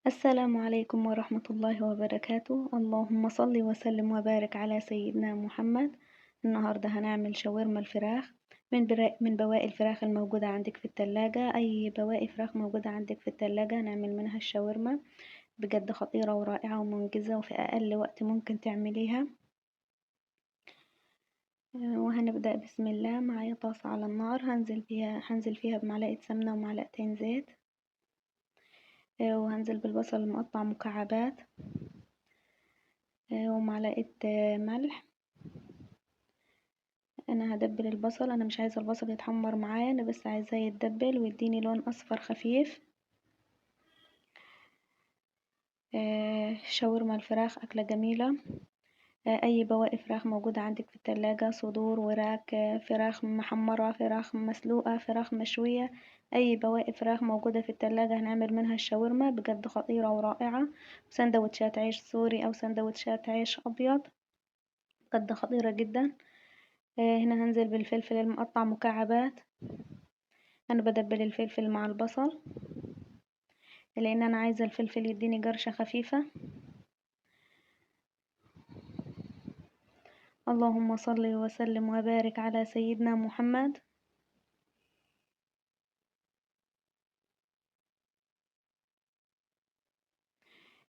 السلام عليكم ورحمة الله وبركاته. اللهم صل وسلم وبارك على سيدنا محمد. النهاردة هنعمل شاورما الفراخ من بواقي الفراخ الموجودة عندك في التلاجة. أي بواقي فراخ موجودة عندك في التلاجة نعمل منها الشاورما، بجد خطيرة ورائعة ومنجزة وفي أقل وقت ممكن تعمليها. وهنبدأ بسم الله. معايا طاسة على النار، هنزل فيها بمعلقة سمنة ومعلقتين زيت، وهنزل بالبصل المقطع مكعبات، ومعلقة ملح. انا هدبل البصل، انا مش عايزة البصل يتحمر معايا، انا بس عايزاه يتدبل ويديني لون اصفر خفيف. شاورما الفراخ اكلة جميلة. اي بواقي فراخ موجودة عندك في التلاجة، صدور، وراك، فراخ محمرة، فراخ مسلوقة، فراخ مشوية، اي بواقي فراخ موجودة في التلاجة هنعمل منها الشاورما، بجد خطيرة ورائعة. سندوتشات عيش سوري او سندوتشات عيش ابيض، بجد خطيرة جدا. هنا هنزل بالفلفل المقطع مكعبات. انا بدبل الفلفل مع البصل لان انا عايزة الفلفل يديني جرشة خفيفة. اللهم صل وسلم وبارك على سيدنا محمد.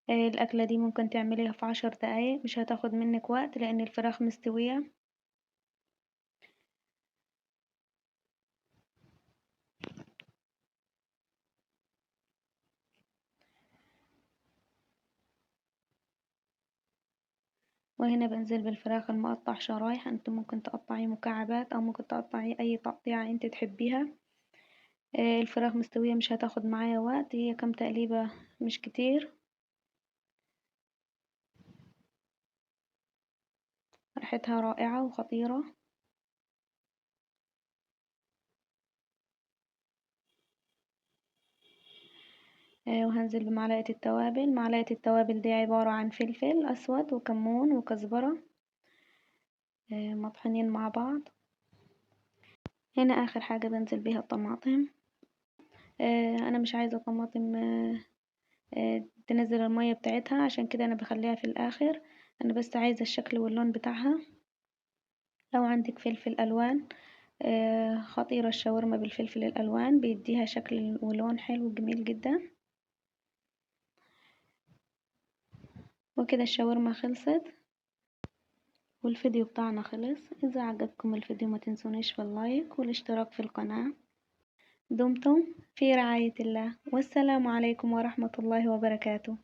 الأكلة دي ممكن تعمليها في 10 دقايق، مش هتاخد منك وقت لأن الفراخ مستوية. وهنا بنزل بالفراخ المقطع شرايح، انت ممكن تقطعيه مكعبات او ممكن تقطعيه اي تقطيعة انت تحبيها. الفراخ مستوية مش هتاخد معايا وقت، هي كام تقليبة مش كتير. ريحتها رائعة وخطيرة. وهنزل بمعلقة التوابل. معلقة التوابل دي عبارة عن فلفل أسود وكمون وكزبرة، مطحونين مع بعض. هنا آخر حاجة بنزل بيها الطماطم. أنا مش عايزة طماطم تنزل المية بتاعتها، عشان كده أنا بخليها في الآخر، أنا بس عايزة الشكل واللون بتاعها. لو عندك فلفل ألوان، خطيرة الشاورما بالفلفل الألوان، بيديها شكل ولون حلو جميل جدا. وكده الشاورما خلصت والفيديو بتاعنا خلص. إذا عجبكم الفيديو ما تنسونيش في اللايك والاشتراك في القناة. دمتم في رعاية الله، والسلام عليكم ورحمة الله وبركاته.